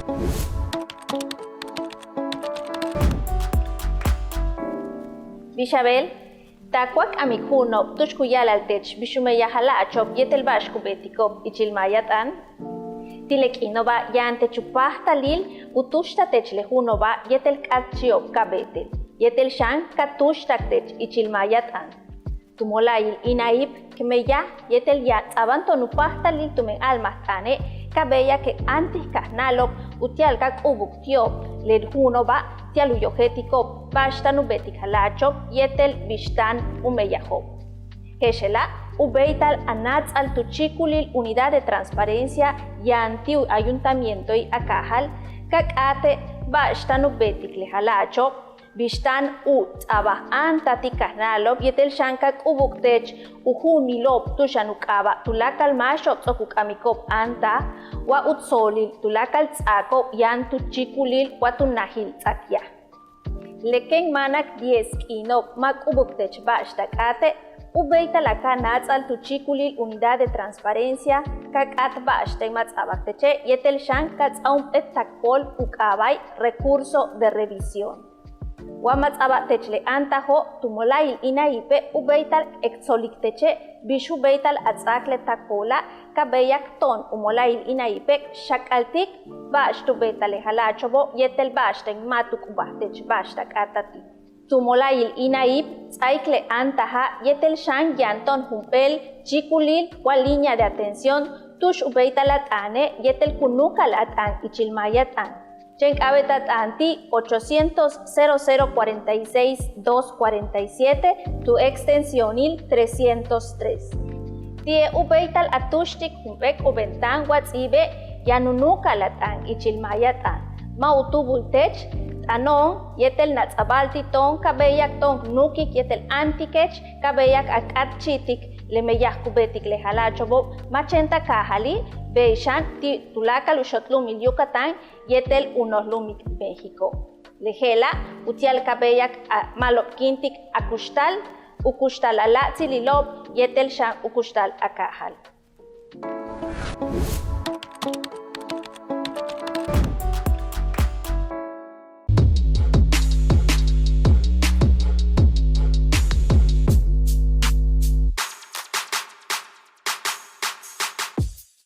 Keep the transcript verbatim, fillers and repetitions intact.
Bix a beel, ta wa k'amik ju'uno'ob tu'ux ku ya'ala'al teech bix u meyaj jala'acho'ob yéetel ba'ax ku beetiko'ob ichil maaya t'aan. Ti' le k'iino'oba' yaan teech u páajtalil u túuxta'al teech le ju'uno'oba' yéetel k'áatchi'ob ka beetel yéetel xan ka túuxta'ak teech ichil maaya t'aan. Tu mola'ayil INAIP k meyaj yéetel yaan ts'a'aban to'on u páajtalil tumen a'almaj t'aane' ka béeyak k áantaj kajnáalo'ob uti'al ka k'ubuk ti'ob le ju'uno'oba' ti'al u yojéeltiko'ob ba'ax táan u beetik jala'acho'ob yéetel bix táan u meyajo'ob. Je'ex je'ela' u béeytal a náats'al tu chíikulil Unidad de Transparencia yaan ti' u ayuntamientoil a kaajal ka k'áate' ba'ax táan u beetik le jala'acho'ob, bix táan u ts'a'abal áantaj ti' kajnáalo'ob yéetel xan ka k'ubuk teech u ju'unilo'ob tu'ux xan u k'aaba' tuláakal máaxo'ob ts'o'ok u k'amiko'ob áantaj wa u tsoolil tuláakal ts'aako'ob yaan tu chíikulil wa tu najil ts'akyaj. Le kéen máanak diez k'iino'ob ma' k'ubuk teech ba'ax ta k'áate', u béeytal a ka'a náats'al tu chíikulil Unidad de Transparencia ka k'áat ba'axten ma' ts'a'abak teche' yéetel xan ka ts'áaj jump'éel tak pool u k'aaba'e' recurso de revisión. Wa ma' ts'a'abak teech le áantajo', tu mola'ayil INAIPe' u béeytal k tsolik teche' bix u béeytal a ts'áak le tak poola' ka béeyak to'on u mola'ayil INAIPe' k xak'altik ba'ax tu beetaj le jala'acho'obo' yéetel ba'axten ma' tu k'ubaj teech ba'ax ta k'áataj ti'. Tu mola'ayil INAIP ts'áaik le áantaja' yéetel xan yaan to'on jump'éel chíikulil wa línea de atención tu'ux u béeytal a t'aane' yéetel ku núuka'al a t'aan ichil maaya t'aan. Chéen k'a'abéet a t'aan ti' ochocientos, cero cero cuarenta y seis, dos cuarenta y siete, tu extensionil trescientos tres. Ti'e' u béeytal a túuxtik jump'éel k'ubeen táan wa ts'íibe' yaan u núuka'al a t'aan ichil maaya t'aan. Ma' u túubul teech, t'ano'on yéetel nats'aba'al ti' to'on ka béeyak to'on k núukik yéetel áantikech ka béeyak a k'áatchi'itik le meyaj ku beetik le jala'acho'obo' ma' chéen ta kaajali', bey xan ti' tuláakal u xot lu'umil Yucatán yéetel u noj lu'umil México. Le je'ela' uti'al ka béeyak a ma'alobkíintik a kuxtal, u kuxtal a láajtsililo'ob yéetel xan u kuxtal a kaajal.